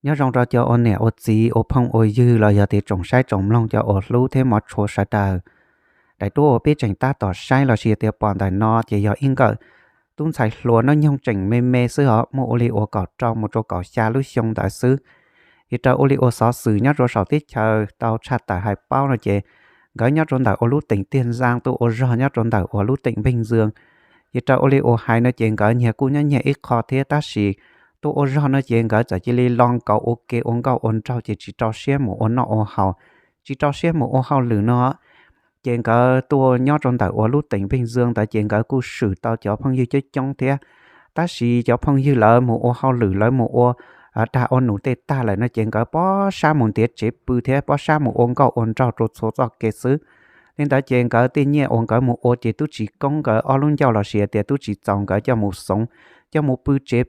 Nyob zoo rau cov ua niam ua txiv ua phooj ua ywg los yog tias tsoom saib tsoom mloog cov uas hlub thiab hmov tshua sawv daws. Daim duab uas peb tseem tab tom saib los sis tias pom ntawm no ces yog ib nkawm tub ntxhais hluas hnub nyoog tseem me me xwb os, muaj ua li uas kaum rau mus rau kaum xya lub xyoo ntawd xwb. Ces raws ua li uas xov xwm nyob rau saum teb chaws tau tshaj tawm hais paub no ces nkawd nyob rau ntawm uas lub teem Tiaj Ntxaa tuaj ua zog nyob rau ntawm uas lub teem Npeej Ntxwoo. Ces raws ua li uas hais no ces nkawd nyias kuj nyob nyias ib qho thiab tab sis tuaj ua zog no ces nkawd txawm cia li lo nkaus ua ke ua nkauj ua nraug ces tsis rau siab mus ua noj ua haus, tsis rau siab mus ua hauj lwm no. Ces nkawd tuaj nyob rau ntawm uas lub teem Npeej Ntxwoo ntawd ces nkawd kuj swm tau cov phooj ywg coob coob thiab. Tab sis cov phooj ywg lawv mus ua hauj lwm, lawv mus ua dag ua num tej tag lawm no ces nkawd pob sab mus ntiav tsev pw thiab pob sab mus ua nkauj ua nraug rau txhua txoj kev xwb. Li ntawd ces nkawd tej nyiaj uas nkawd mus ua ces twb tsis koob nkawd ob lub ncauj los sis tias twb tsis txaus nkawd coj mus xoov, coj mus pw tsev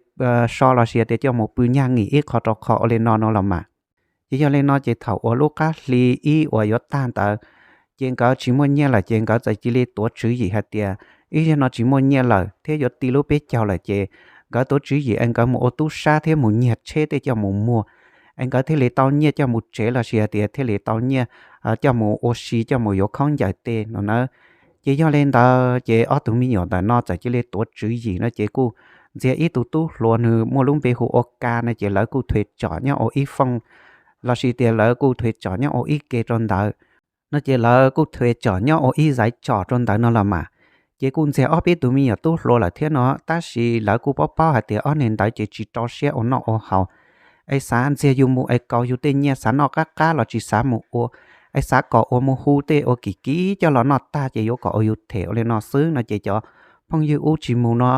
so los sis tias coj mus pw nyag ngim ib qho rau qho ua li no no los mas. Ces yog li no ces thaum uas lub qab hli ib uas yuav tag ntawd, ces nkawd tsis muaj nyiaj lawm ces nkawd txawm cia li tuav tswv yim hais tias ib zaug no tsis muaj nyiaj lawm thiab yuav ti lub peb caug lawm ces nkawd tuav tswv yim es nkawd mus ua tub sab thiab mus nyiag tsheb tej coj mus muag, es nkawd thiaj li tau nyiaj coj mus tsev los sis hais tias thiaj li tau nyiaj coj mus ua si coj mus yuav khaub ncaws tej no na. Ces yog li ntawd ces ob tug me nyuam ntawm no txawm cia li tuav tswv yim no ces kuj ntxias ib tug tub hluas nws muaj lub npe hu ua Ka no ces lawv kuj thuem tsom nyob ua ib fooj los sis tias lawv kuj thuem tsom nyob ua ib ke rau ntawd. No ces lawv kuj thuem tsom nyob ua ib zaiv tsom rau ntawd no los mas. Ces kuj ntxias ob peb tug me nyuam tub hluas lawm thiab no tab sis lawv kuj paub paub hais tias ob niag ntawd ces tsis rau siab ua noj ua haus, es xav ntxias yus mus es kaus yus tej nyiaj, xav noj qab qab los tsis xav mus ua, es xav kom uas mus hu tej uas kim kim coj los noj tag ces yuav kom uas yus them ua li no xwb no ces cov phooj ywg ub tsis mus no.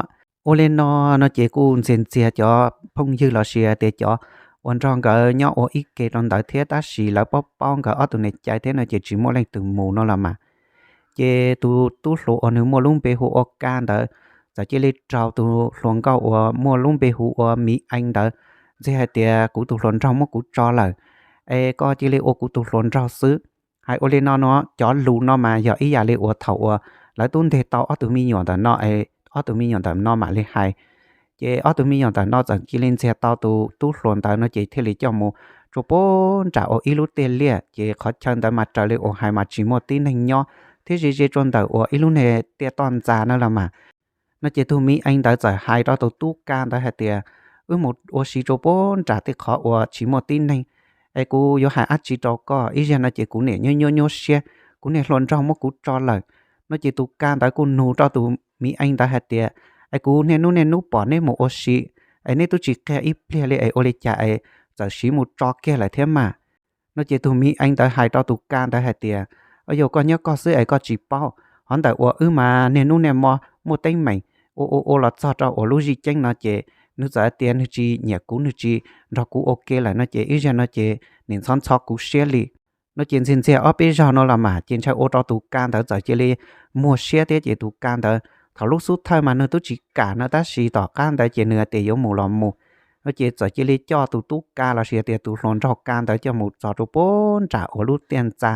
Ua li no no ces kuj ntxias ntxias cov phooj ywg los sis tias cov uas nrog nkawd nyob ua ib ke rau ntawd thiab tab sis lawv paub paub nkawd ob tug niam cai thiab no ces tsis muaj leej twg mus no los mas. Ces tus tub hluas uas nws muaj lub npe hu ua Ka ntawd txawm cia li raug tus hluas nkauj uas muaj lub npe hu ua Miv Eev ntawd ntxias hais tias kuv tus hluas nraug muab kuv tso lawm, es koj cia li ua kuv tus hluas nraug xwb. Hais ua li no no, cov lus no mas yog ib yam li uas thaum uas lawv twb nteg tau ob tug me nyuam ntawm no es ob tug me nyuam ntawm no mam li hais. Ces ob tug me nyuam ntawm no txawm cia li ntxias tau tus tub hluas ntawd no ces thiaj li coj mus rau puag nram uas ib lub tiaj liaj ces qhov chaw ntawd mas raws li uas hais mas tsis muaj tib neeg nyob thiab ze ze rau ntawm uas ib lub niag tiaj toj ntxa no los mas. No ces tus Miv Eev ntawd txawm hais rau tus tub Ka ntawd hais tias wb mus ua si rau puag nram tej qhov uas tsis muaj tib neeg, es kuv yuav hais dab tsi rau koj, ib zaug no ces kuv niam nyuaj nyuaj nyuaj siab, kuv niag hluas nraug muab kuv tso lawm. No ces tus Ka ntawd kuj nug rau tus Miv Eev ntawd hais tias es kuv niaj hnub niaj hnub pom neb mus ua si es neb twb tsis qhia ib pliag li es ua li cas es txawm siv mus tso kiag lawm thiab mas. No ces tus Miv Eev ntawd hais rau tus Ka ntawd hais tias, o yog koj nyob koj xwb es koj tsis paub, hov ntawm uas wb mas niaj hnub niaj hmo muaj teeb meem ua ua ua los txog rau uas lub zij ceeb no ces nws txawm hais tias nws tsis nyiam kuv, nws tsis nrog kuv ua ke lawm no ces ib zaug no ces nim ntxhov ntxhov kuv siab li. No ces ntxias ntxias ob peb zaug no los mas ces ntshai ua rau tus Ka ntawd txawm cia li muag siab thiab ces tus Ka ntawd thaum lub xub thawj mas nws twb tsis kam no tab sis tom qab ntawd ces nws hais tias yuav mus los mus. No ces txawm cia li coj tus tub Ka los sis tias tus hluas nraug Ka ntawd coj mus txog rau puag nram uas lub tiaj ntxa.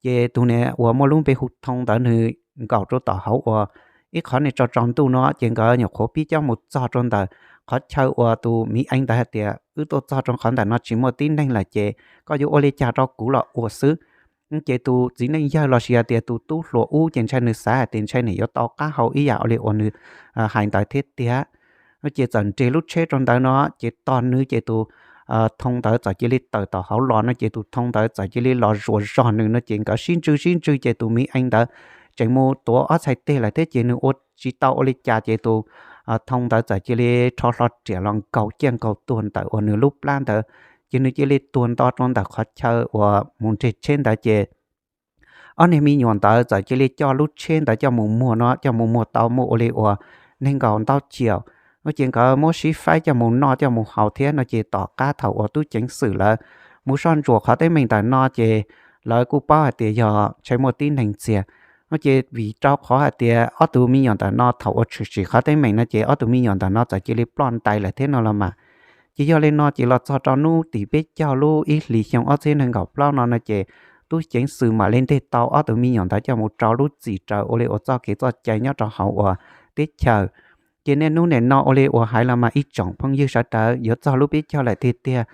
Ces tus niag uas muaj lub npe hu Thoo ntawd nws nkaum rau tom hauv uas ib qhov niag tso tsaus ntuj no ces nkawd nyuam qhuav pib coj mus txog rau ntawm qhov chaw uas tus Miv Eev ntawd hais tias wb tuaj txog rau qhov ntawm no tsis muaj tib neeg lawm ces koj yuav ua li cas rau kuv los ua xwb. Ces tus txiv neej yawg los sis hais tias tus tub hluas ub ces ntshai nws xav hais tias ntshai nws yuav tau qab hau ib yam li uas nws hais ntawd thiab tiag. No ces txawm nres lub tsheb rau ntawd no ces tog nws ces tus Thoo ntawd txawm cia li tawm tom hauv los no ces tus Thoo ntawd txawm cia li los zuas zog nws no ces nkawd sib ntswj sib ntswj ces tus Miv Eev ntawd tseem mus tuav ob txhais tes lawm thiab ces nws ua tsis tau ua li cas ces tus Thoo ntawd txawm cia li rho hlo riam los nkaug ciaj nkaug tuag ntawm uas nws lub plab ntawd. Ces nws cia li tuag nto rau ntawm qhov chaw uas mus nres tsheb ntawd ces ob niag me nyuam ntawd txawm cia li coj lub tsheb ntawd coj mus muag no coj mus muag tau muaj ua li uas nees nkaum ntau ciam. No ces nkawd muab sib faib coj mus noj coj mus haus thiab no ces tom qab thaum uas tub ceev xwm lawv mus soj ntsuam qhov teeb meem ntawm no ces lawv kuj paub hais tias yog ntshai muaj tib neeg ntxias. No ces vim rau qhov hais tias ob tug me nyuam ntawm no thaum uas tshwm sim qhov teeb meem no ces ob tug me nyuam ntawm no txawm cia li ploj ntais lawm thiab no los mas. Ces yog li no ces los txog rau hnub tim peb caug lub ib hlis xyoo ob txhiab nees nkaum plaub no no ces tub ceev xwm mam li nteg tau ob tug me nyuam ntawd coj mus rau lub txim raws ua li uas txoj kev txoj cai nyob rau hauv uas teb chaws. Ces niaj hnub nim no ua li uas hais los mas ib tsoom phooj ywg sawv daws yuav txog lub peb caug lawm tiag tiag,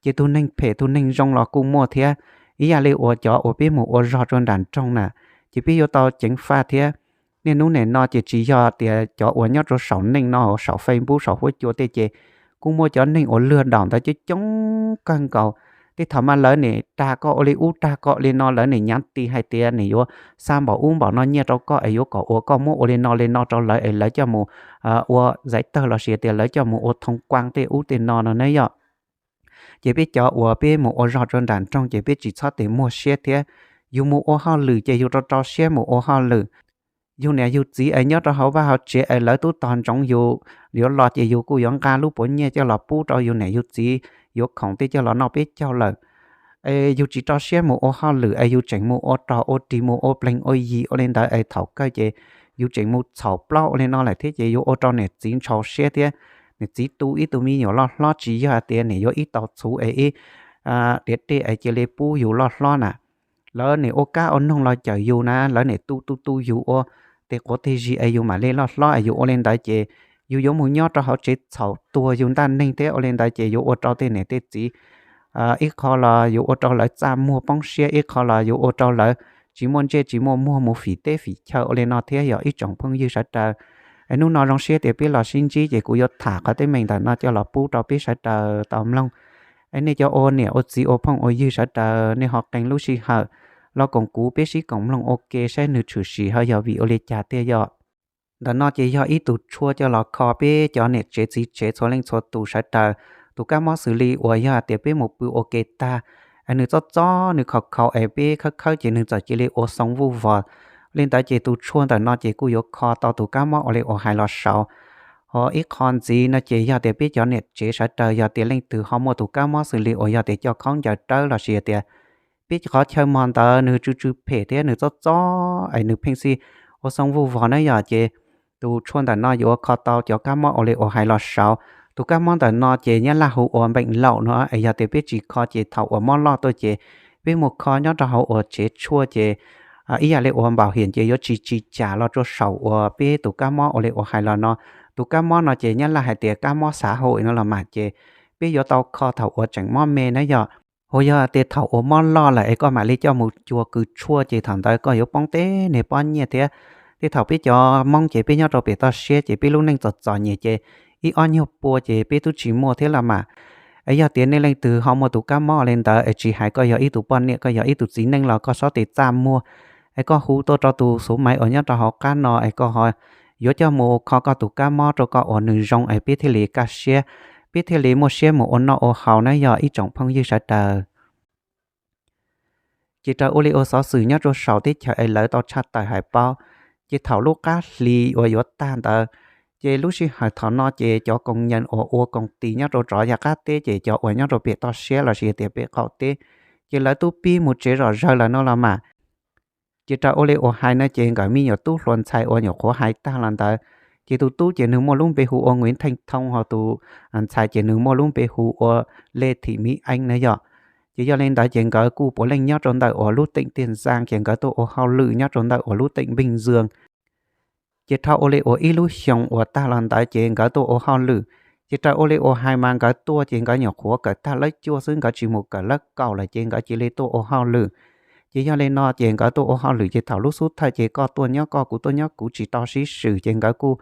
Ces tus neeg phem tus neeg zoo los kuj muaj thiab, ib yam li uas cov uas peb mus ua zog rau nram nroog na, ces peb yuav tau ceev faj thiab. Niaj hnub nim no ces tsis yog tias cov uas nyob rau saum neej no, saum Facebook, saum huab cua tej ces kuj muaj cov neeg uas luag daum ntawd coob coob kawg nkaus. Tej thaum mas lawv nim dag koj ua li ub dag koj li no, lawv nim nyav ti hais tias nim yuav xa npaum ub npaum no nyiaj rau koj es yuav kom uas koj muab ua li no li no rau lawv es lawv coj mus ua zaiv tawg los sis tias lawv coj mus ua thoo kuav tej ub tej no no na yom. Ces peb cov uas peb mus ua zog rau nram nroog ces peb tsis txhob tes muag siab thiab. Yus mus ua hauj lwm ces yus rau rau siab mus ua hauj lwm. Yus niam yus txiv es nyob rau hauv vaj hauv tsev es lawv twb tos ntsoov yus yuav los ces yus kuj yuav nqa lub puav nyiaj coj los pub rau yus niam yus txiv, yuav khoom tej coj los noj peb caug lawm. Es yus tsis rau siab mus ua hauj lwm es yus tseem mus ua rog ua ris mus ua plees ua yig ua li ntawd es thaum kawg ces yus tseem mus txhaum plaub ua li no lawm thiab ces yuav ua rau niam txiv ntshau siab thiab. Niam txiv tu ib tug me nyuam loj hlob tsis yog hais tias nim yuav ib tau txhuv es ib diav dej es cia li pub yus loj hlob na. Lawv nim ua kab ua noog los cawm yus na, lawv nim tu tu tu yus ua tej quav tej zis es yus mam li loj hlob es yus ua li ntawd ces yus yuav mus nyob rau hauv tsev txhaum tuag yus ntaj neeg thiab ua li ntawd ces yuav ua rau tej niam tej txiv, ib qho los yuav ua rau lawv txaj muag poob siab, ib qho los yuav ua rau lawv tsis muaj ntsej tsis muaj muag mus fim teb fim chaw ua li no thiab yog ib tsoom phooj ywg sawv daws. Es hnub no zoo siab tias peb los sib ntsib ces kuv yuav tham qhov teeb meem ntawm no coj los pub rau peb sawv daws tau mloog. Es nej cov ua niam ua txiv ua phooj ua ywg sawv daws nej ho qee lub sij hawm los koom kuv peb sib koom mloog ua ke saib nws tshwm sim ho yog vim ua li cas tiag yom. Ntawm no ces yog ib tug tshuaj coj los kho peb cov niam tsev txiv tsev txhua leej txhua tus sawv daws. Tus kab mob xws li uas yog tias peb mus pw ua ke tag es nws txob txob nws khaus khaus es peb khawb khawb ces nws txawm cia li ua xoo vuj vos. Li ntawd ces tus tshuaj ntawm no ces kuj yuav kho tau tus kab mob ua li uas hais los saud. Ho ib qho ntxiv no ces yog tias peb cov niam tsev sawv daws yog tias leej twg ho muaj tus kab mob xws li uas yog tias coj khaub ncaws rawb los sis tias peb qhov chaw mog ntawd nws tsw tsw phem thiab nws txob txob es nws pheej xij ua xoo vuj vos na yom ces tus tshuaj ntawm no yuav kho tau cov kab mob ua li uas hais los saud. Tus kab mob ntawm no ces nyab laj hu ua npeem laum no es yog tias peb tsis kho ces thaum uas mob loj tuaj ces peb mus kho nyob rau hauv uas tsev tshuaj ces ib yam li uas npaum hiam ces yuav tsis tsis cas los rau saum uas peb tus kab mob ua li uas hais los no. Tus kab mob no ces nyab laj hais tias kab mob xav hau no los mas ces peb yuav tau kho thaum uas tseem mob me na yom. Ho yog tias thaum uas mob loj lawm es koj mam li coj mus cuag kws tshuaj ces thaum ntawd koj yuav poob teb niag pob nyiaj thiab. Tej thaum peb cov Hmoob ces peb nyob rau pem toj siab ces peb lub neej txom txom nyem ces ib ob nyuag pua ces peb twb tsis muaj thiab los mas. Es yog tias nej leej twg ho muaj tus kab mob li ntawd es tsis hais koj yog ib tug poj niam koj yog ib tug txiv neej los koj txhob tes txaj muag es koj hu tuaj rau tus xuv maiv uas nyob rau hauv qab no es koj ho yuav coj mus kho koj tus kab mob rau koj uas nws zoo es peb thiaj li kaj siab, peb thiaj li muaj siab mus ua noj ua haus na yog ib tsoom phooj ywg sawv daws. Ces raws ua li uas xov xwm nyob rau saum teb chaws es lawv tau tshaj tawm hais paub, ces thaum lub qab hli uas yuav tag ntawd, ces lub sij hawm thaum no ces cov koom nyees uas ua koom tis nyob rau rov yav qab teb ces cov uas nyob rau pem toj siab los sis tias pem qaum teb, ces lawv twb pib mus tsev zom zaws lawm no los mas. Ces raws ua li uas hais no ces nkawd me nyuam tub hluas ntxhais uas nyuam qhuav hais tag los ntawd, ces tus tub ces nws muaj lub npe hu ua Nguyễn Thanh Thông ho tus ntxhais ces nws muaj lub npe hu ua Lê Thị Mỹ Anh na yom. Ces yog li ntawd ces nkawd kuj puav leej nyob rau ntawm uas lub teem Tiền Giang ces nkawd tuaj ua hauj lwm nyob rau ntawm uas lub teem Bình Dương. Ces dhau ua li uas ib lub xyoo uas tag los ntawd ces nkawd tuaj ua hauj lwm. Ces raws ua li uas hais mas nkawd tuaj ces nkawd nyuam qhuav kawm tag lab cuaj xwb, nkawd tsis mus kawm lab kaum lawm ces nkawd cia li tuaj ua hauj lwm. Ces yog li no ces nkawd tuaj ua hauj lwm ces thaum lub xub thawj ces koj tuaj nyob koj kuv tuaj nyob kuv tsis tau sib swm ces nkawd kuj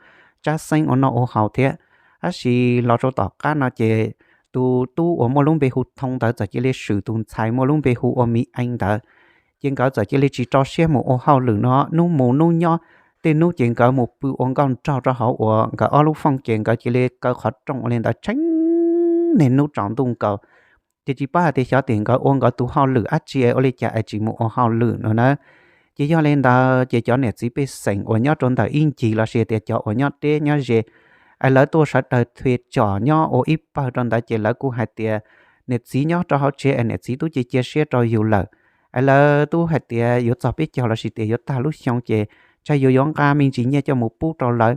tsab xeeb ua noj ua haus thiab. Tab sis los rau tom qab no ces tus tub uas muaj lub npe hu Thoo ntawd txawm cia li swm tus ntxhais muaj lub npe hu ua Mỹ Anh ntawd. Ces nkawd txawm cia li tsis rau siab mus ua hauj lwm no, hnub mus hnub nyob, tej hnub ces nkawd mus pw ua nkauj nraug rau hauv uas nkawd ob lub fooj ces nkawd cia li kaw qhov rooj ua li ntawd tsheej niaj hnub tsaus ntuj nkaus. Ces tsis paub hais tias xyov tias nkawd ua nkawd tus hauj lwm dab tsi ua li cas es tsis mus ua hauj lwm no na. Ces yog li ntawd ces cov niam txiv pej xeem uas nyob rau ntawm ib ncig los sis tias cov uas nyob deb nyob ze, es lawv tuaj sawv daws thuê tsom nyob ua ib pawg rau ntawd ces lawv kuj hais tias niam txiv nyob rau hauv tsev es niam txiv twb cia cia siab rau yus lawm. Es lawv twb hais tias yuav txog peb caug los sis tias yuav tag lub xyoo ces ntshai yus yuav nqa me ntsis nyiaj coj mus pub rau lawv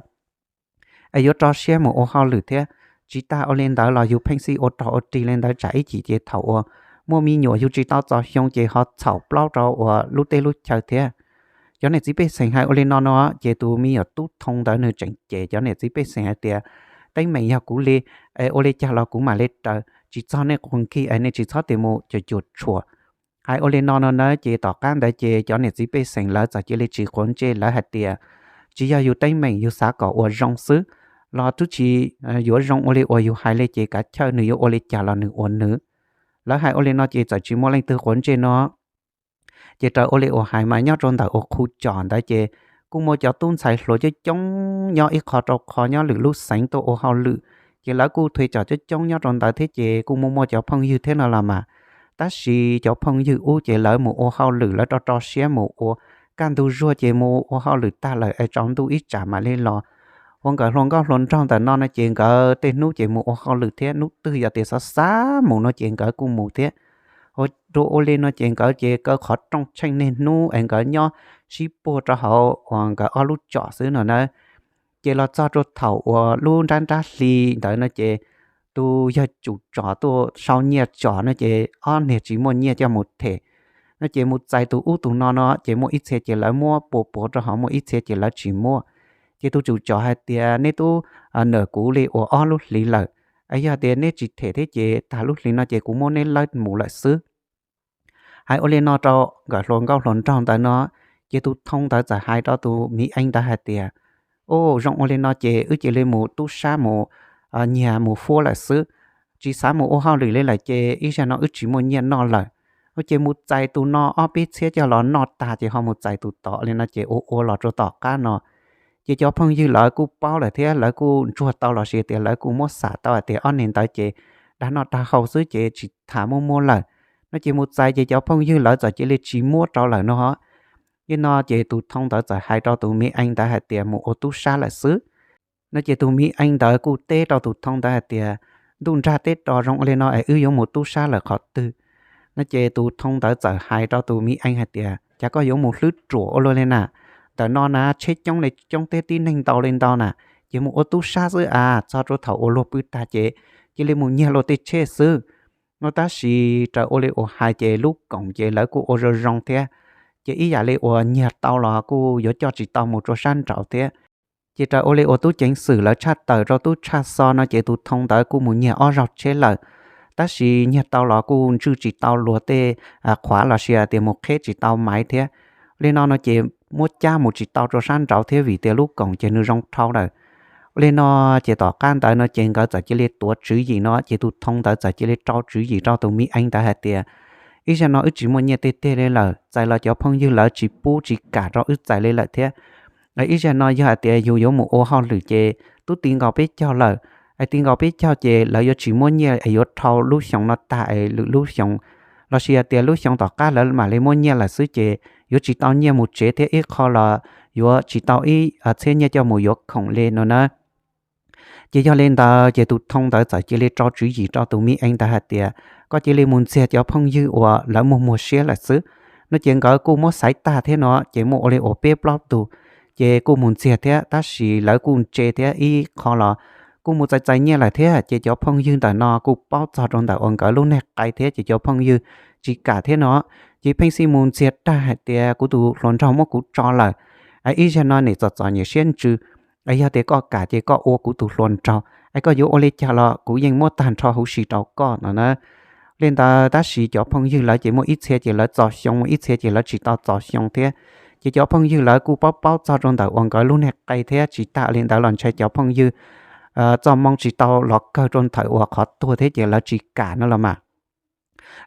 es yuav rau siab mus ua hauj lwm thiab. Tsis tas ua li ntawd los yus pheej xij ua rog ua rig li ntawd tsam ib chim ces thaum uas muaj me nyuam yus tsis tau txaus xyoo ces ho txhaum plaub rau uas lub teb lub chaw thiab. Cov niam txiv pej xeem hais ua li no no ces tus me nyuam tub Thoo ntawd nws tseem cem cov niam txiv pej xeem hais tias teeb meem yog kuv li, es ua li cas los kuv mam li raws. tsis txog nej quas nkig es nej tsis txhob tias mus cuam cuam tshuam. Hais ua li no no na ces tom qab ntawd ces cov niam txiv pej xeem lawv txawm cia li tsis quav ntsej, lawv hais tias tsis yog yus teeb meem, yus xav kom ua zoo xwb los twb tsis yuav zoo ua li uas yus hais li ces kav chawj nws yuav ua li cas los nws ua nws. Lawv hais ua li no ces txawm tsis muaj leej twg quav ntsej no. Ces raws ua li uas hais mas nyob rau ntawm uas khu cos ntawd ces kuj muaj cov tub ntxhais hluas coob coob nyob ib qho rau qho nyob lwm lub xeev tuaj ua hauj lwm, ces lawv kuj thuê cov coob coob nyob rau ntawd thiab ces kuj muaj muaj cov phooj ywg thiab no los mas. Tab sis cov phooj ywg ub ces lawv mus ua hauj lwm, lawv rau rau siab mus ua, kaj ntug zuag ces mus ua hauj lwm tag lawm es tsaus ntuj ib tsam mam li los. Ua nkawd hluas nkauj hluas nraug ntawm no no ces nkawd tej hnub ces mus ua hauj lwm thiab, hnub twg yog tias xav xav mus no ces nkawd kuj mus thiab. Ua rau ua li no ces nkawd ces kaw qhov rooj tsheej niaj hnub es nkawd nyob sib puag rau hauv uas nkawd ob lub tsom xwb no na. Ces los txog rau thaum uas lub nrab nrab hli ntawd no ces tus yawg tsum tsom tuaj sau nyiaj tsom no ces ob niag tsis muaj nyiaj coj mus them. No ces mus txais tus ub tus no no ces muaj ib txhia ces lawv muab puas puav rau hauv, muaj ib txhia ces lawv tsis muaj. Ces tus tsum tsom hais tias neb twb nrog kuv li uas ob lub hlis lawm, yog tias neb tsis them thiab ces tag lub hlis no ces kuv muab neb lawb mus lawm xwb. Hais ua li no rau nkawd hluas nkauj hluas nraug ntawd no, ces tus thoo ntawd txawm hais rau tus miv eev ntawd hais tias, Ub, zoo ua li no ces wb cia li mus tub sab mus nyiag mus fuab lawm xwb. Tsis xav mus ua hauj lwm li lawm ces ib zag no wb tsis muaj nyiaj noj lawm. Ces mus txais tus no ob peb txhiab coj los noj tag ces ho mus txais tus tod li no ces ua ua los rau tom qab no. Ces cov phooj ywg lawv kuj paub lawm thiab lawv kuj ntsuag tau los sis tias lawv kuj muab xam tau hais tias ob niag ntawd ces dag noj dag haus xwb ces tsis tham muab muab lawm. No ces mus txais ces cov phooj ywg lawv txawm cia li tsis muab rau lawm no. Ces no ces tus thoo ntawd txawm hais rau tus miv eev ntawd hais tias mus ua tub sab lawm xwb. No ces tus miv eev ntawd kuj teb rau tus thoo ntawd hais tias, Ntuj nrag teb ros, zoo ua li no es wb yuav mus tub sab lawm qhov twg? No ces tus thoo ntawd txawm hais rau tus miv eev hais tias, Cas koj yuav mus hlwb ruam ua luaj li na? Ntawm no na tsheb coob li coob thiab tib neeg ntau li ntau na, ces mus ua tub sab xwb a, txog rau thaum uas luag pw tag ces cia li mus nyiag luag tej tsheb xwb. No tab sis raws ua li uas hais ces lub koom ces lawv kuj ua zoo zoo thiab, ces ib yam li uas nyiag tau los kuj yuav coj tsis tau mus rau sab nraud thiab. Ces raws ua li uas tub ceev xwm lawv tshaj tawm rau tub tshaj xo no ces tus thoo ntawd kuj mus nyiag ob zaug tsheb lawm, tab sis nyiag tau los kuj ntswj tsis tau luag tej qhuav los sis tias mus qheb tsis tau maiv thiab. Li no no ces muab cab mus tsis tau rau sab nraud thiab vim tias lub koom ces nws zoo dhau lawm. Li no ces tom qab ntawd no ces nkawd txawm cia li tuav tswv yim no ces tus thoo ntawd txawm cia li rau tswv yim rau tus miv eev ntawd hais tias, Ib zag no wb tsis muaj nyiaj tej teg li lawm, txais los cov phooj ywg lawv tsis pub tsis kam rau wb txais li lawm thiab. Ib zag no yog hais tias yus yuav mus ua hauj lwm ces twb ti nkaus peb caug lawm, es ti nkaus peb caug ces lawv yuav tsis muab nyiaj es yuav dhau lub xyoo no tag es lwm lub xyoo los sis hais tias lub xyoo tom qab lawv mam li muab nyiaj lawm xwb ces yuav tsis tau nyiaj mus tsev thiab ib qho los yuav tsis tau ib txhiab nyiaj coj mus yuav khoom li no na. Ces yog li ntawd ces tus thoo ntawd txawm cia li rau tswv yim rau tus miv eev ntawd hais tias, Koj cia li mus ntxiag cov phooj ywg uas lawv muag muag siab lawm xwb. No ces nkawd kuj muab xaiv tag thiab no ces muaj ua li uas peb plaub tug, ces kuj mus ntxiag thiab tab sis lawv kuj ntse thiab ib qho los kuj mus txais txais nyiaj lawm thiab ces cov phooj ywg ntawm no kuj paub txog rau ntawm uas nkawd lub neej qai thiab ces cov phooj ywg tsis kam thiab no. Ces pheej xij mus ntxiag tag hais tias, Kuv tus hluas nraug muab kuv tso lawm, ib zag no nim txom txom nyem siab ntsws, yog tias koj kam ces koj ua kuv tus hluas nraug, es koj yuav ua li cas los kuv yeej muab tag nrho huv si rau koj no na. Li ntawd tab sis cov phooj ywg lawv ces muaj ib txhia ces lawv txaus xyoo, muaj ib txhia ces lawv tsis tau txaus xyoo thiab. Ces cov phooj ywg lawv kuj paub paub txog rau ntawm uas nkawd lub neej qai thiab tsis tas li ntawd los ntshai cov phooj ywg txoj moo tsis tau los kawg rau ntawm uas qhov tuag thiab ces lawv tsis kam no los mas.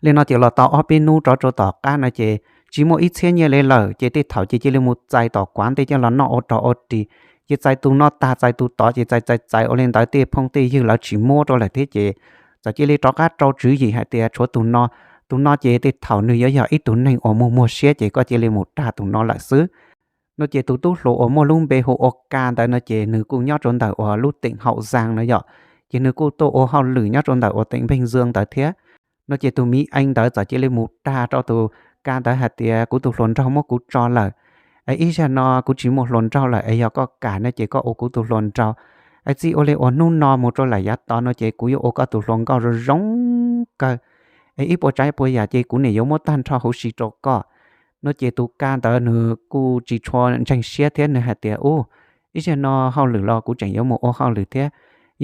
Li no ces los tau ob peb hnub rov rau tom qab no ces tsis muaj ib txhiab nyiaj li lawm ces tej thaum ces cia li mus txais tom kuav ntej coj los noj ua rog ua ris. Ces txais tus no tag txais tus tod ces txais txais txais ua li ntawd tej phooj tej ywg lawv tsis muab rau lawm thiab ces txawm cia li rov qab rau tswv yim hais tias tshuav tus no. Tus no ces tej thaum nws yuav yog ib tug neeg uas muag muag siab ces koj cia li mus dag tus no lawm xwb. No ces tus tub hluas uas muaj lub npe hu ua Ka ntawd no ces nws kuj nyob rau ntawm uas lub teem Haum Zaa no yom, ces nws kuj tuaj ua hauj lwm nyob rau ntawm uas teem Npeej Zoo ntawd thiab. No ces tus miv eev ntawd txawm cia li mus dag rau tus Ka ntawd hais tias, Kuv tus hluas nraug muab kuv tso lawm, es ib zag no kuv tsis muaj hluas nraug lawm es yog koj kam no ces koj ua kuv tus hluas nraug. Es txij ua li uas hnub no mus rau lawm yav tod no ces kuv yuav ua koj tus hluas nkauj zoo zoo kawg, es ib puas tsav ib puas yam ces kuv nim yuav muab tag nrho huv si rau koj. No ces tus Ka ntawd nws kuj tsis tshua ntseeg siab thiab nws hais tias, Ub, ib zag no hauj lwm los kuv tseem yuav mus ua hauj lwm thiab,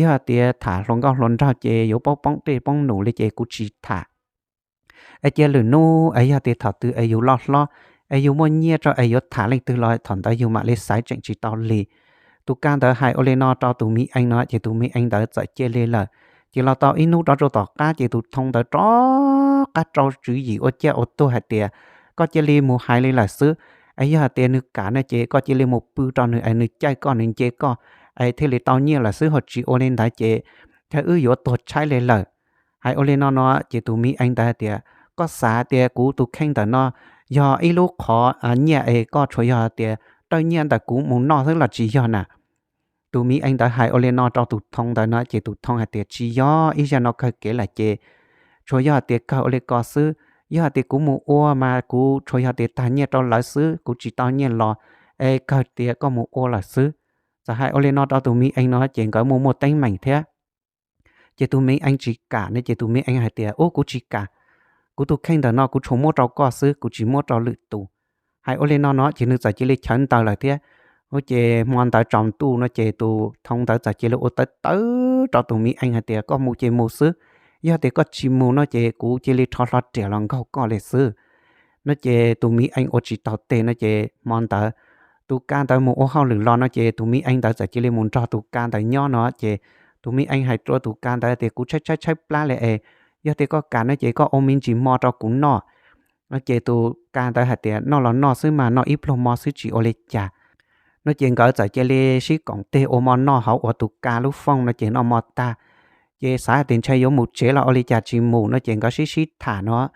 yog tias tham hluas nkauj hluas nraug ces yuav poob poob dej poob num li ces kuv tsis tham. Es cia lwm hnub es yog tias thaum twg es yus loj hlob es yus muaj nyiaj rau es yuav tham leej twg los thaum ntawd yus mam li xaiv tseem tsis tau li. Tus Ka ntawd hais ua li no rau tus Me Ees no ces tus Me Ees ntawd txawm cia li lawm. Ces los tau ib hnub rov rau tom qab ces tus Thoo ntawd rov qab rau tswv yim ua ciaj ua tuag hais tias, koj cia li mus hais li lawm xwb. Es yog hais tias nws kam no ces koj cia li mus pw rau nws es nws caij koj nws nce koj, es thiaj li tau nyiaj lawm xwb ho tsis ua li ntawd ces, ces wb yuav tuag tshaib li lawm. Hais ua li no no ces tus Me Ees ntawd hais tias, koj xav tias kuv tus kheej ntawm no yog ib lub qhov nyiaj es koj tsuas yog tias dawj nyiaj ntawm kuv mus noj xwb los tsis yog na? Tus Me Ees ntawd hais ua li no rau tus Thoo ntawd no ces tus Thoo hais tias, tsis yog, ib zaj no kawg kev lawm ces tsuas yog tias kawg ua li ko xwb. Yog tias kuv mus ua mas kuv tsuas yog tias tag nyiaj rau lawv xwb, kuv tsis tau nyiaj los, es kawg tias koj mus ua lawm xwb. Txawm hais ua li no rau tus Me Ees no ces nkawd muaj muaj teeb meem thiab. Ces tus Me Ees tsis kam ne ces tus Me Ees hais tias, ub, kuv tsis kam, kuv tus kheej ntawm no kuv tsuas muab rau koj xwb, kuv tsis muab rau lwm tus. Hais ua li no no ces nws txawm cia li chawv ntawd lawm thiab. Ub, ces hmo ntawd tsaus ntuj no ces tus Thoo ntawd txawm cia li ua tawv tawv rau tus Me Ees hais tias, koj mus ces mus xwb, yog tias koj tsis mus no ces kuv cia li rho hlo riam los nkaug koj li xwb. No ces tus Me Ees ua tsis taus tes no ces hmo ntawd tus Ka ntawd mus ua hauj lwm los no ces tus Me Ees ntawd txawm cia li mus nrog tus Ka ntawd nyob no ces tus Me Ees hais rau tus Ka ntawd tias, kuv tshaib tshaib tshaib plab li es, yog tias koj kam no ces koj ua me ntsis hmo rau kuv noj. No ces tus Ka ntawd hais tias, noj los noj xwb mas, noj ib pluag hmo xwb tsis ua li cas. No ces nkawd txawm cia li sib koom tes ua hmo noj hauv uas tus Ka lub fooj no ces noj hmo tag ces xav hais tias ntshai yuav mus tsev los ua li cas tsis mus no ces nkawd sib sib tham no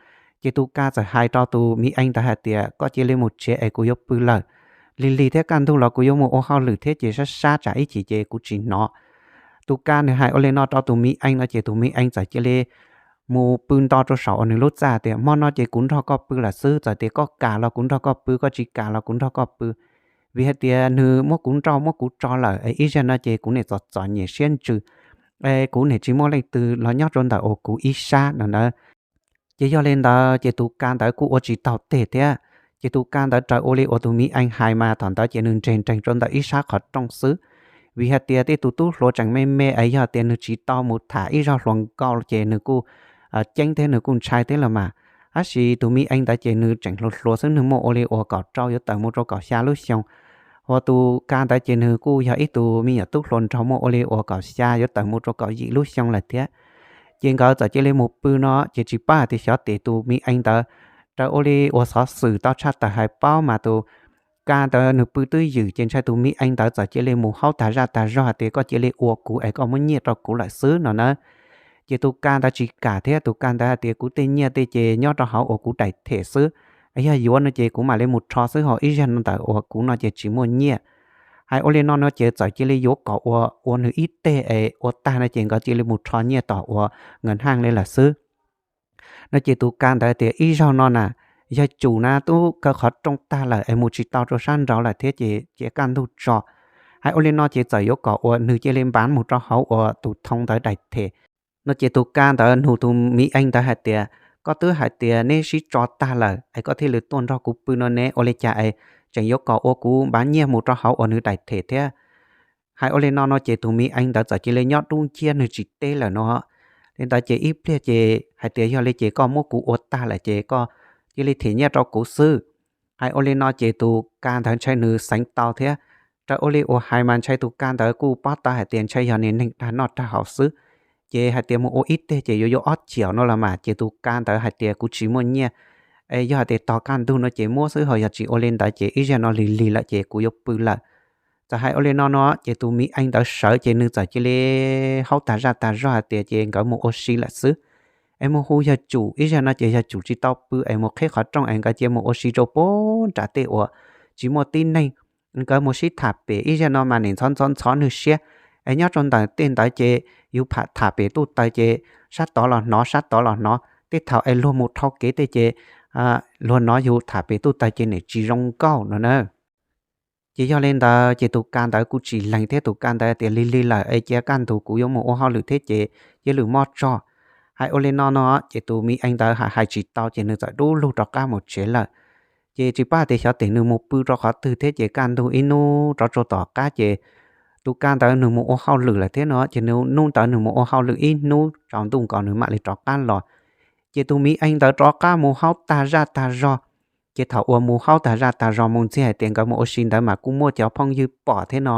ces tus Ka txawm hais rau tus Me Ees ntawd hais tias, koj cia li mus tsev es kuv yuav pw lawm. Lig lig thiab kaj ntug los kuv yuav mus ua hauj lwm thiab ces sab sab tsam ib chim ces kuv tsis hnov. Tus Ka nws hais ua li no rau tus Me Ees no ces tus Me Ees txawm cia li mus pw nto rau saum uas nws lub txaj tias, hmo no ces kuv nrog koj pw lawm xwb, txawm tias koj kam los kuv nrog koj pw, koj tsis kam los kuv nrog koj pw. Vim hais tias nws muab kuv nrauj muab kuv tso lawm es ib zaj no ces kuv niam txom txom nyem siab ntsws, es kuv niam tsis muaj leej twg los nyob rau ntawm uas kuv ib sab no na. Ces yog li ntawd ces tus Ka ntawd kuj ua tsis taus teg thiab. Ces tus Ka ntawd raws ua li uas tus Me Ees hais mas thaum ntawd ces nws nres nreeg rau ntawm ib sab qhov rooj xwb. Vim hais tias tej tus tub hluas tseem me me es yog tias nws tsis tau mus tham ib zaug hluas nkauj ces nws kuj ceeb thiab nws kuj ntshai thiab los mas. Tab sis tus Me Ees ntawd ces nws tseem hluas hluas xwb, nws muaj ua li uas kaum rau yuav tawm mus rau kaum xya lub xyoo. Hos tus Ka ntawd ces nws kuj yog ib tug me nyuam tub hluas nraug muaj ua li uas kaum xya yuav tawm mus rau kaum yim lub xyoo lawm thiab. Ces nkawd txawm cia li mus pw no ces tsis paub hais tias xyov tes tus Me Ees ntawd raws ua li uas xov xwm tau tshaj tawm hais paub mas tus Ka ntawd nws pw twb ywm ces ntshai tus Me Ees ntawd txawm cia li mus haub tag zaj tag zog hais tias koj cia li ua kuv es koj muab nyiaj rau kuv lawm xwb no na. Ces tus Ka ntawd tsis kam thiab, tus Ka ntawd hais tias kuv tej nyiaj tej ces nyob rau hauv uas kuv daim them xwb, yog yuav no ces kuv mam li mus rho xwb, ho ib zaj no ntawm uas kuv no ces tsis muaj nyiaj. Hais ua li no no ces txawm cia li yuav kom ua ua nws ib teg es ua tag no ces nkawd cia li mus rho nyiaj tom uas nkawd haj li lawm xwb. No ces tus Ka ntawd tias ib zaug no na, yog tsum na tub kaw qhov rooj tag lawm es mus tsis tau rau sab nraud lawm thiab ces cia kaj ntug tso. Hais ua li no ces txawm yuav kom uas nws cia li npav mus rau hauv uas tus Thoo ntawd daim them. No ces tus Ka ntawd nug tus Me Ees ntawd hais tias, koj twb hais tias neb sib tso tag lawm es koj thiaj li tuaj nrog kuv pw no ne, ua li cas es tseem yuav kom ua kuv npav nyiaj mus rau hauv uas nws daim them thiab? Hais ua li no no ces tus Me Ees ntawd txawm cia li nyob dub nciab nws tsis teb lawm no. Li ntawd ces ib pliag ces hais tias yog li ces koj muab kuv ua tag lawm ces koj cia li them nyiaj rau kuv xwb. Hais ua li no ces tus Ka ntawd ntshai nws xeev tau thiab. Raws ua li uas hais mas ntshai tus Ka ntawd kuj paub tau hais tias ntshai yog niag neeg dag noj dag haus xwb. Ces hais tias mus ua ib teg ces yuav yuav ob chim no los mas, ces tus Ka ntawd hais tias kuv tsis muaj nyiaj, es yog hais tias tos kaj ntug no ces muab xwb, ho yog tsis ua li ntawd ces ib zaj no lig lig lawm ces kuv yuav pw lawm. Txawm hais ua li no no ces tus Me Ees ntawd sawv ces nws txawm cia li haub tag zaj tag zog hais tias ces nkawd mus ua si lawm xwb. Es mus hu yawg tsum, ib zaj no ces yawg tsum tsis tau pw es mus qhib qhov rooj es nkawd cia mus ua si rau puag nram tej uas tsis muaj tib neeg. Nkawd mus sib tham pem, ib zaj no mas nim ntxhov ntxhov ntxhov nws siab, es nyob rau ntawm tej ntawd ces yus tham pem tuj taws ces sab tod los hnov sab tod los hnov, tej thaum es luag mus dhau kev tej ces luag hnov yus tham pem tuj taws ces nim tsis zoo nkauj no na. Ces yog li ntawd ces tus Ka ntawd kuj tsis lees thiab, tus Ka ntawd tias lig lig lawm es cia kaj ntug kuv yuav mus ua hauj lwm thiab ces cia lwm mob tso. Hais ua li no no ces tus Me Ees ntawd hais tsis tau ces nws txawm dub lug rov qab mus tsev lawm. Ces tsis paub hais tias xyov tes nws mus pw rau qhov twg thiab ces kaj ntug ib hnub rov rau tom qab ces tus Ka ntawd nws mus ua hauj lwm lawm thiab no ces nws hnub ntawd nws mus ua hauj lwm ib hnub tsaus ntuj nkaus nws mam li rov qab los. Ces tus Miv Ees ntawd rov qab mus haub tag zaj tag zog, ces thaum uas mus haub tag zaj tag zog mus ntxiv hais tias nkawd mus ua si ntawd mas kuj muaj cov phooj ywg pom thiab no.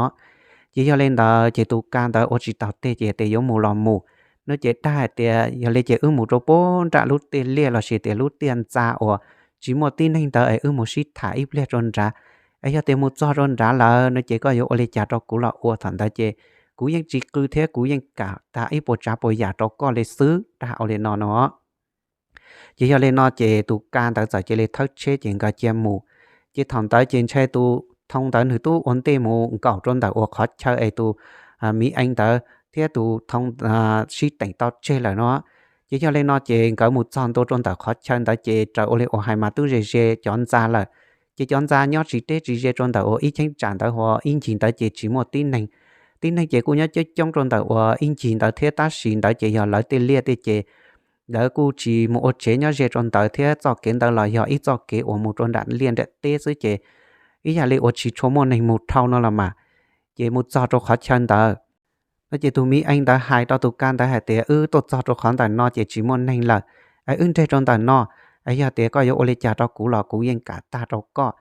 Ces yog li ntawd ces tus Ka ntawd ua tsis taus teg ces tias yuav mus los mus, no ces dag hais tias yog li ces wb mus rau puag nram lub tiaj liaj los sis tias lub tiaj ntxa uas tsis muaj tib neeg ntawd es wb mus sib tham ib pliag rau nrad, es yog tias mus txog rau nrad lawm no ces koj yuav ua li cas rau kuv los ua, thaum ntawd ces kuv yeej tsis qw thiab kuv yeej kam tag ib puas tsav puas yam rau koj li xwb, dag ua li no no. Ces yog li no ces tus Ka ntawd txawm cia li thawb tsheb ces nkawd cia mus. Ces thaum ntawd ces ntshai tus Thoo ntawd nws twb ua ntej mus nkaum rau ntawm uas qhov chaw es tus Miv Ees ntawd thiab tus Thoo sib teem tau tseg lawm no. Ces yog li no ces nkawd mus txog ntua rau ntawm qhov chaw ntawd ces raws ua li uas hais mas twb ze ze cov ntxa lawm. Ces cov ntxa nyob tsis deb tsis ze rau ntawm uas ib cheeb tsam ntawd, ua ib ncig ntawd ces tsis muaj tib neeg. Tib neeg ces kuj nyob coob coob rau ntawm uas ib ncig ntawd thiab, tab sis ntawd ces yog lawv tej liaj tej ces lawv kuj tsis mus ua tsev nyob ze rau ntawd thiab, txoj kev ntawd los yog ib txoj kev uas mus rau nram liaj nram teb xwb ces ib yam li uas tsis tshua muaj neeg mus dhau no los mas. Ces mus txog rau qhov chaw ntawd no ces tus Miv Ees ntawd hais rau tus Ka ntawd hais tias wb tuaj txog rau qhov ntawm no ces tsis muaj neeg lawm, es wb nreg rau ntawm no, es yog tias koj yuav ua li cas rau kuv los kuv yeej kam tag rau koj.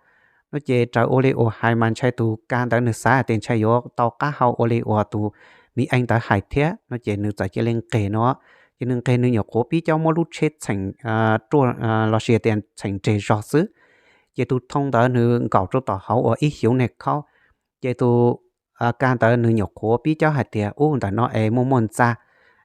No ces raws ua li uas hais mas ntshai tus Ka ntawd nws xav hais tias ntshai yuav tau qab hau ua li uas tus Miv Ees ntawd hais thiab no ces nws txawm cia li nqes no. Ces nws nqes nws nyuam qhuav pib cob muab lub tsheb txheem ruaj los sis tias txheem nres zog xwb. Ces tus Thoo ntawd nws nkaum rau tom hauv uas ib xyuv niag khaub. Ces tus Ka ntawd nws nyuam qhuav pib cob hais tias ub ntawm no es muaj muaj ntxa,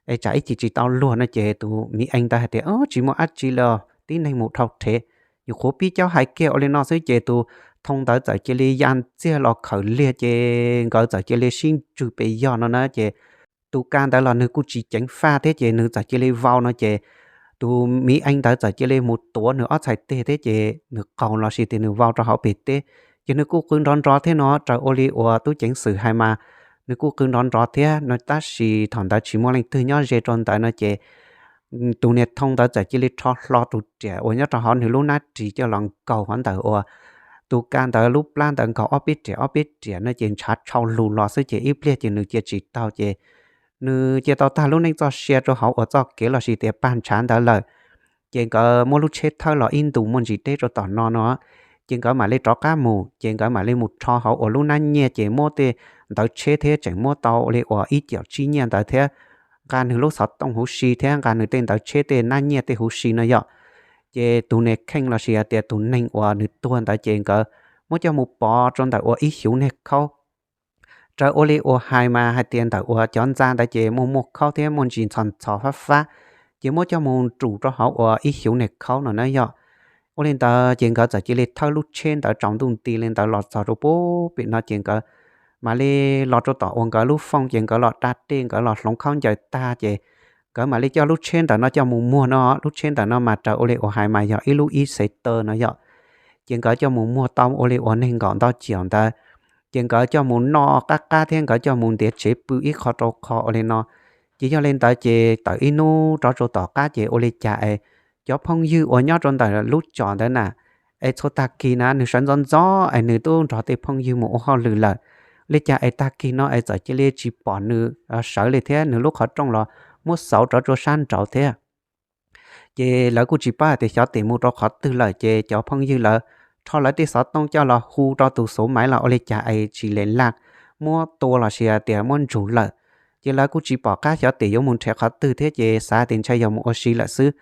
es tsam ib chim tsis tau luag no ces tus Miv Ees ntawd hais tias tsis muaj dab tsi los tib neeg mus dhau rhev. Nyuam qhuav pib cob hais kiag ua li no xwb ces tus Thoo ntawd txawm cia li ya ntxiag los khawm liag ces nkawd txawm cia li sib ntswg pes yog no na ces tus Ka ntawd los nws kuj tsis ceev faj thiab ces nws txawm cia li vau no ces tus Miv Ees ntawd txawm cia li mus tuav nws ob txhais teg thiab ces nws qaug los sis tias nws vau rau hauv pem teb. Ces nws kuj qw nrov nrov thiab no, raws ua li uas tub ceev xwm hais mas nws kuj qw nrov nrov thiab no, tab sis thaum ntawd tsis muaj leej twg nyob ze rau ntawd no ces tus niag Thoo ntawd txawm cia li rho hlo tus riam uas nyob rau hauv nws lub hnab ris coj los nkaug hov ntawm uas tus Ka ntawd lub plab ntawd, nkaug ob peb riam ob peb riam no ces ntshav tshau lug los xwb ces ib pliag ces nws cia tsis taus ces nws cia tau tag lub neej txoj sia rau hauv uas txoj kev los sis tias pag ntshav ntawd lawm. Ces nkawd muab lub tsheb thawb los ib ntus muaj ntsis deb rau tom no no, ces nkawd mam li rov qab mus, ces nkawd mam li mus rho hauv uas lub hnab nyiaj ces muab tej ntawv tsheb thiab tseem muab tau li uas ib caum tsib nyiaj ntawd thiab nqa nws lub xov tooj huv si thiab nqa nws tej ntawv tsheb tej hnab nyiaj tej huv si no yom. Ces tus niag kheej los sis tias tus neeg uas nws tuag ntawd ces nkawd muab coj mus pov rau ntawm uas ib xyuv niag khaub. Raws ua li uas hais mas hais tias ntawm uas cov ntxa ntawd ces muaj muaj khaub thiab muaj ntsis ntxhov ntxhov fab fab, ces muab coj mus nrum rau hauv uas ib xyuv niag khaub no na yom. Ua li ntawd ces nkawd txawm cia li thawb lub tsheb ntawd tsaus ntuj nti li ntawd los txog rau pub pem no ces nkawd mam li los rau tom uas nkawd lub fooj ces nkawd los da dej nkawd los hloov khaub ncaws tag ces nkawd mam li coj lub tsheb ntawm no coj mus muag no. Lub tsheb ntawm no mas raws ua li uas hais mas yog ib lub ib xev taw no yom. Ces nkawd coj mus muag tau ua li uas nees nkaum ntau caum ntawd, ces nkawd coj mus noj qab qab thiab nkawd coj mus ntiav tsev pw ib qho rau qho ua li no. Ces yog li ntawd ces tawm ib hnub rov rau tom qab ces ua li cas es cov phooj ywg uas nyob rau ntawm lub com ntawd na, es txhua tag kis na nws sawv ntxov ntxov es nws twb nrog tej phooj ywg mus ua hauj lwm lawm. Li cas es tag kis no es txawm cia li tsis pom nws sawv li thiab nws lub qhov rooj los muab xauv rov rau sab nraud thiab. Ces lawv kuj tsis paub hais tias xyov tes mus rau qhov twg lawm ces cov phooj ywg lawv rho lawv tej xov tooj coj los hu rau tus xuv maiv los ua li cas es tsis le laj muab tua los sis tias muab ntsug lawm. Ces lawv kuj tsis pom qab xyov tes yuav mus nrhiav qhov twg thiab ces xav tias ntshai yog mus ua si lawm xwb.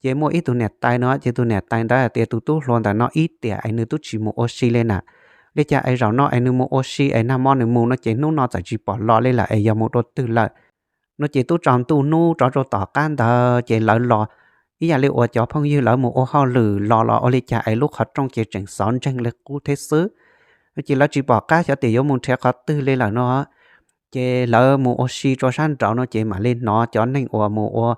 Ces muaj ib tug niam tais no ces tus niam tais ntawd hais tias tus tub hluas ntawm no ib tiam es nws twb tsis mus ua si li na. Li cas es zaum no es nws mus ua si es nag hmo nws mus no ces hnub no txawm tsis pom los li lawm es yog mus rau twg lawm. No ces twb tsaus ntuj hnub rov rau tom qab ntawd ces lawv los ib yam li uas cov phooj ywg lawv mus ua hauj lwm los los ua li cas es lub qhov rooj ces tseem xov ntseeg li qub thiab xwb. No ces lawv tsis pom qab xyov tias yuav mus nrhiav qhov twg li lawm no. Ces lawv mus ua si rau sab nraud no ces mam li hnov cov neeg uas mus ua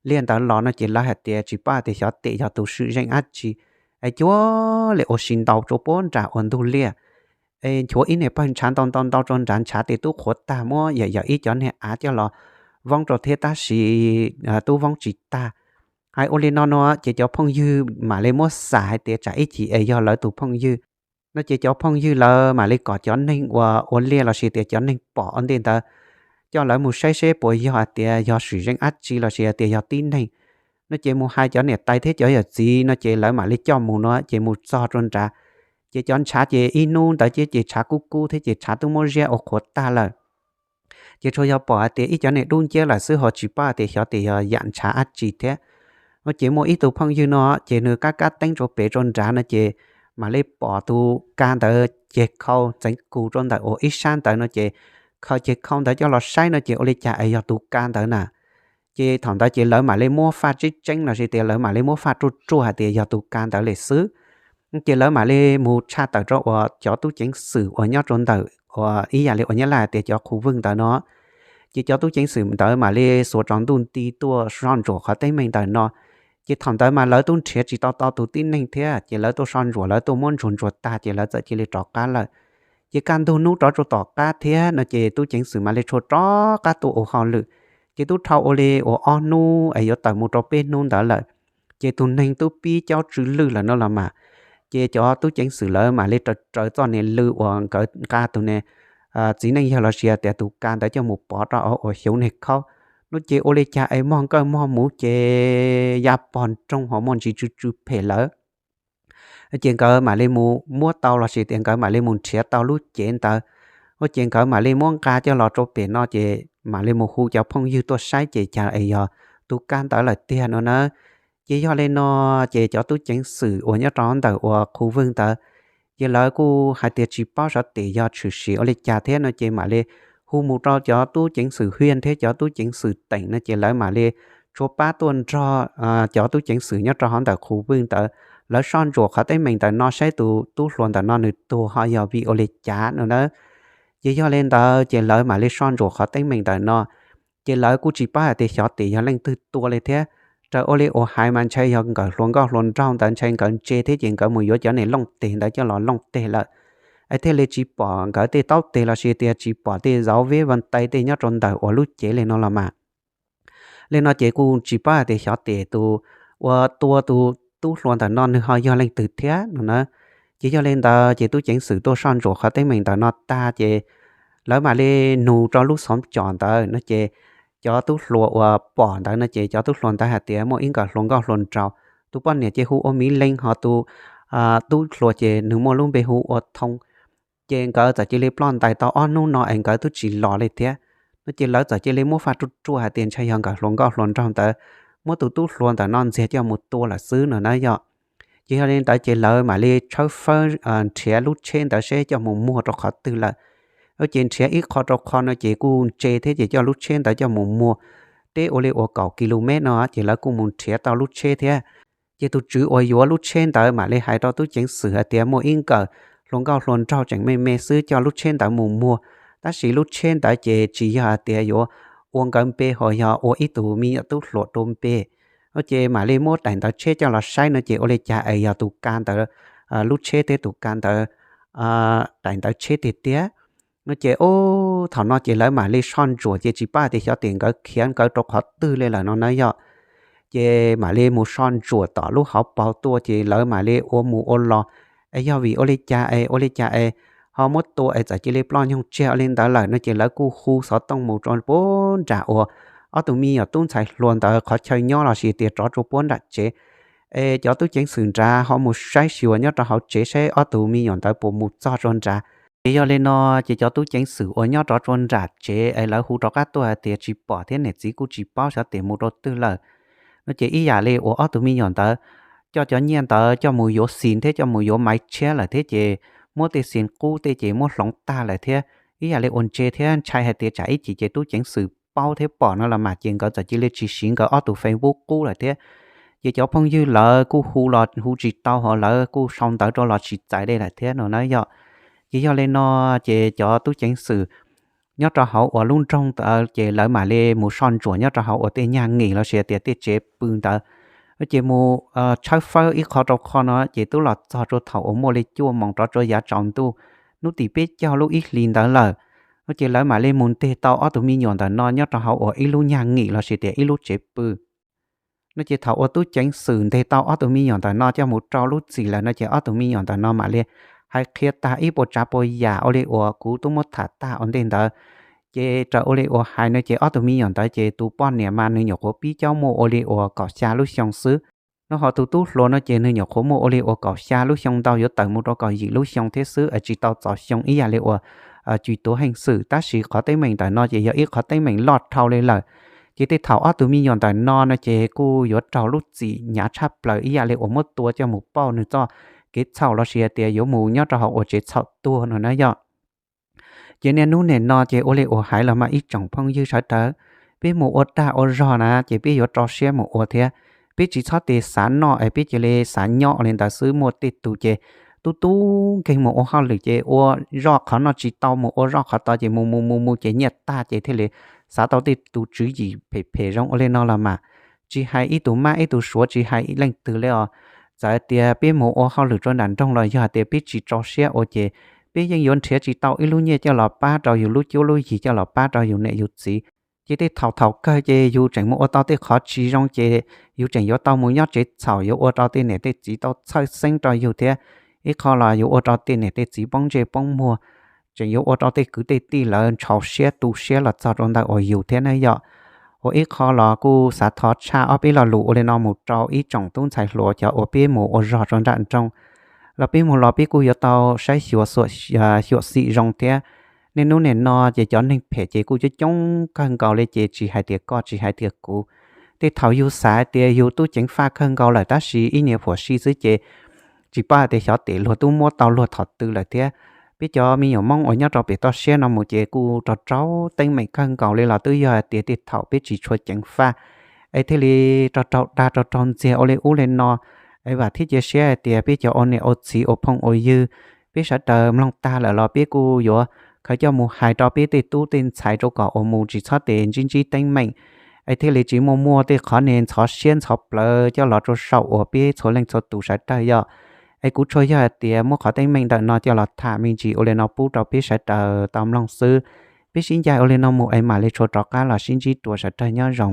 liaj ntawd los no ces lawv hais tias tsis paub hais tias xyov tes yog tus swm zeej dab tsi es cuag li ua si ntau rau puag nram uas ntug liaj. Es nchuav ib niag pawg ntshav ntau ntau ntau rau nrad, ntshav tes twb qhuav tag, muab yam yam ib cov niag av coj los voob rau thiab tab sis twb voob tsis tag. Hais ua li no no ces cov phooj ywg mam li muab xam hais tias tsam ib chim es yog lawv tus phooj ywg No ces cov phooj ywg lawv mam li kom cov neeg uas ua liaj los sis tias cov neeg pom ua ntej ntawd coj lawv mus saib seb puas yog hais tias yog swm zeej dab tsi los sis hais tias yog tib neeg. No ces mus hais cov niam tais thiab cov yawm txiv no ces lawv mam li coj mus no ces mus txog rau nrad, ces cov ntshav ces ib hnub ntawd ces, ces tshav kub kub thiab ces tshav twb muab ziab ua qhuav tag lawm. Ces tsuas yog pom hais tias ib cov niag dub nciab lawm xwb ho tsis paub hais tias xyov tias yog yam ntshav dab tsi thiab. No ces muaj ib tug phooj ywg no ces nws kab kab teeb rau pem rau nrad no ces mam li pom tus ka ntawd ceg khau txeev kus rau ntawm uas ib sab ntawd no ces khaws ceg khau ntawd coj los saib no ces ua li cas es yog tus ka ntawd na. Ces thaum ntawd ces lawv mam li muab faj tseeb tseeb los sis tias lawv mam li muab faj ruaj ruaj hais tias yog tus ka ntawd lawm xwb. Ces lawv mam li mus tshaj tawm rau uas cov tub ceev xwm uas nyob rau ntawm uas ib yam li uas Nyab Laj hais tias cov khu vwj ntawd no. Ces cov tub ceev xwm ntawd mam li xuas tsaus ntuj nti tuaj soj ntsuam qhov teeb meem ntawm no. Ces thaum ntawd mas lawv twb nrhiav tsis tau tau tus tib neeg thiab ces lawv tuaj soj ntsuam lawv tuaj muab ntsuas ntsuas tag ces lawv txawm cia li rov qab lawm. Ces kaj ntug hnub rov rau tom qab thiab no ces tub ceev xwm mam li tshua rov qab tuaj ua hauj lwm. Ces twb dhau ua li uas ob hnub es yuav tawm mus rau peb hnub ntawd lawm, ces tus neeg twb pib caub tsw lwj lawm no los mas. Ces cov tub ceev xwm lawv mam li raws raws txoj niag lw uas nkawd nqa tus niag txiv neej yawg los sis tias tus ka ntawd coj mus pov rau uas xyuv niag khaub. No ces ua li cas es mog nkawj mog muv ces ya pog nroog ho muaj ntsis tsw tsw phem lawm. Ces nkawd mam li mus muab tau los sis tias nkawd mam li mus nrhiav tau lub cev ntawd. Ua ces nkawd mam li muab nqa coj los rau pem no ces mam li mus hu cov phooj ywg tuaj saib ces cas es yog tus ka ntawd lawm tiag no na. Ces yog li no ces cov tub ceev xwm uas nyob rau ntawm uas khu vwj ntawd ces lawv kuj hais tias tsis paub xyov tias yog tshwm sim ua li cas thiab no ces mam li hu mus rau cov tub ceev xwm hiaj thiab cov tub ceev xwm teem no ces lawv mam li tshua pab tuaj nrog cov tub ceev xwm nyob rau hauv ntawm khu vwj ntawd, lawv soj ntsuam qhov teeb meem ntawm no saib tus tub hluas ntawm no nws tuag ho yog vim ua li cas no na. Ces yog li ntawd ces lawv mam li soj ntsuam qhov teeb meem ntawm no. Ces lawv kuj tsis paub hais tias xyov tias yog leej twg tua li thiab. Raws ua li uas hais mas ntshai yog nkawd hluas nkauj hluas nraug ntawd ntshai nkawd ntse thiab ces nkawd mus yuav cov niag looj teg ntawd coj los looj teg lawm, es thiaj li tsis pom nkawd tej taub teg los sis tias tsis pom tej zauv veb va tai tej nyob rau ntawm uas lub cev li no los mas. Li no ces kuj tsis paub hais tias xyov tias tus uas tua tus tub hluas ntawm no nws ho yog leej twg thiab no na. Ces yog li ntawd ces tub ceev xwm tuaj soj ntsuam qhov teeb meem ntawm no tag ces lawv mam li nug rau lub xov cos ntawd no ces cov tub hluas uas pom ntawd no ces cov tub hluas ntawd hais tias muaj ib nkawd hluas nkauj hluas nraug, tus poj niam ces hu ua Miv Leej ho tus tub hluas ces nws muaj lub npe hu ua Thoo. Ces nkawd txawm cia li ploj ntais tau ob hnub no es nkawd twb tsis los li thiab. No ces lawv txawm cia li muab faj ruaj ruaj hais tias ntshai yog nkawd hluas nkauj hluas nraug ntawd muab tus tub hluas ntawm no ntxias coj mus tua lawm xwb no na yom. Ces yog li ntawd ces lawv mam li tshawb fawb nrhiav lub tsheb ntawd seb coj mus muag rau qhov twg lawm. Ces nrhiav ib qho rau qho no ces kuj ntse thiab ces coj lub tsheb ntawd coj mus muag teb ua li uas kaum ki lu mev no ces lawv kuj mus nrhiav tau lub tsheb thiab. Ces tus tswv uas yuav lub tsheb ntawd mam li hais rau tub ceev xwm hais tias muaj ib nkawm hluas nkauj hluas nraug tseem me me xwb coj lub tsheb ntawd mus muag, tab sis lub tsheb ntawd ces tsis yog hais tias yuav ua nkawd npe ho yog ua ib tug me nyuam tub hluas dua npe. No ces mam li muab daim ntawv tsheb coj los saib no ces ua li cas es yog tus ka ntawd lub tsheb thiab tus ka ntawd daim ntawv tsheb tiag tiag. No ces ub thaum no ces lawv mam li soj ntsuam ces tsis paub hais tias xyov tias nkawd khiav nkawd rau qhov twg li lawm no na yom. Ces mam li mus soj ntsuam tom lub hauv paus tuaj ces lawv mam li ua mus ua los, es yog vim ua li cas es ua li cas es ho muab tua es txawm cia li ploj nyoog tsiag ua li ntawd lawm no ces lawv kuj hu xov tooj mus rau puag nram uas ob tug me nyuam tub ntxhais hluas ntawd qhov chaw nyob los sis tias rov rau puag nram tsev. Es cov tub ceev xwm nrad ho mus saib xyuas nyob rau hauv tsev saib ob tug me nyuam ntawd puas mus txog rau nrad. Ces yog li no ces cov tub ceev xwm uas nyob rov rau nram tsev es lawv hu rov qab tuaj hais tias tsis pom thiab niam txiv kuj tsis paub xyov tias mus rau twg lawm. No ces ib yam li uas ob tug me nyuam ntawd coj cov nyiaj ntawd coj mus yuav xis thiab coj mus yuav maiv tshiab lawm thiab ces muab tej xis qub tej ces muab hloov tag lawm thiab ib yam li uas ntse thiab ntshai hais tias tsam ib chim ces tub ceev xwm paub thiab pom no los mas ces nkawd txawm cia li tsis siv nkawd ob tug Facebook qub lawm thiab. Ces cov phooj ywg lawv kuj hu los hu tsis tau ho lawv kuj sau ntawv rau los tsis txais li lawm thiab no na yom. Ces yog li no ces cov tub ceev xwm nyob rau hauv uas lub nroog ntawd ces lawv mam li mus soj ntsuam nyob rau hauv uas tej nyag ngim los sis tias tej tsev pw ntawd. Ces mus tshawb fawb ib qho rau qho no ces twb los txog rau thaum uas muaj li cuaj moos rov rau yav tsaus ntuj hnub tim peb caug lub ib hlis ntawd lawm. No ces lawv mam li mus nteg tau ob tug me nyuam ntawm no nyob rau hauv uas ib lub nyag ngim los sis tias ib lub tsev pw. No ces thaum uas tub ceev xwm nteg tau ob tug me nyuam ntawm no coj mus rau lub txim lawm no ces ob tug me nyuam ntawm no mam li hais qhia tag ib puas tsav puas yam ua li uas kuv twb muab tham tag ua ntej ntawd. Ces raws ua li uas hais no ces ob tug me nyuam ntawd ces tus poj niam mas nws nyuam qhuav pib caub muaj ua li uas kaum xya lub xyoo xwb. Nws ho tus tub hluas no ces nws nyuam qhuav muaj ua li uas kaum xya lub xyoo ntau yuav tawm mus rau kaum yim lub xyoo thiab xwb, tsis tau txog xyoo ib yam li uas cim tuav heej xwm. Tab sis qhov teeb meem ntawm no ces yog ib qhov teeb meem loj dhau li lawm. Ces tej thaum ob tug me nyuam ntawm no no ces kuj yuav raug lub txim hnyav tshaj plaws ib yam li uas muab tua coj mus pauj nws txoj kev txhaum lossis hais tias yuav mus nyob rau hauv uas tsev txhaum tuag no na yom. Ces niaj hnub nim no ces ua li uas hais los mas ib tsoom phooj ywg sawv daws, peb mus ua dag ua zog na ces peb yuav rau siab mus ua thiab. Peb tsis txhob tes xav noj es peb cia li xav nyob ua li ntawd xwb. Muaj tej tus ces tub tub nkeeg mus ua hauj lwm ces ua zoj qhov no tsis tau mus ua zoj qhov tod ces mus mus mus mus ces nyiaj tag ces thiaj li xav tau tej tus tswv yim phem phem zoo ua li no los mas. Tsis hais ib tug mab ib tug suav, tsis hais leej twg li os. Txawm tias peb mus ua hauj lwm rau nram nroog los yog hais tias peb tsis rau siab ua ces peb yeej yuav nrhiav tsis tau ib lub nyiaj coj los pab rau yus lub cuab lub yig, coj los pab rau yus niam yus txiv. Ces tej thaum thaum kawg ces yus tseem mus ua tau tej qhov tsis zoo ces yus tseem yuav tau mus nyob tsev txhaum, yuav ua rau tej niam tej txiv tau txhawj xeeb rau yus thiab. Ib qho los yuav ua rau tej niam tej txiv poob ntsej poob muag, tseem yuav ua rau tej kwv tej tij lawv ntshau siab tu siab los txog rau ntawm uas yus thiab na yom. Ua ib qho los kuj xav thov tshaj ob peb lo lus ua li no mus rau ib tsoom tub ntxhais hluas cov uas peb mus ua zog rau nram nroog los peb mus los peb kuj yuav tau saib xyuas xyuam xim zoo thiab. Niaj hnub nim no ces cov neeg phem ces kuj coob coob kawg nkaus li ces tsis hais tias koj tsis hais tias kuv. Tej thaum yus xav hais tias yus tub ceev faj kawg nkaus lawm tab sis ib niag phuam sij xwb ces tsis paub hais tias xyov tes luag tub muab tau luag thaum twg lawm thiab. Peb cov me nyuam Hmoob uas nyob rau pem toj siab no mus ces kuj raug raug teeb meem kawg nkaus li los twb yog hais tias tej thaum peb tsis tshua ceev faj es thiaj li raug raug dag raug raug ntxiag ua li ub li no. Es vam thiab cia siab hais tias peb cov ua niam ua txiv ua phooj ua ywg, peb sawv daws mloog tag lawm los peb kuj yuav khaws coj mus hais rau peb tej tub tej ntxhais rau kom uas mus tsis txhob tes ntsib ntsib teeb meem es thiaj li tsis muaj muaj tej qhov niag ntxhov siab ntxhov plawv coj los rau saum uas peb txhua leej txhua tus sawv daws yom. Es kuv tsuas yog hais tias muab qhov teeb meem ntawm no coj los tham me ntsis ua li no pub rau peb sawv daws tau mloog xwb. Peb sib ncaim ua li no mus es mam li tshua rov qab los sib ntsib dua, sawv daws nyob zoo.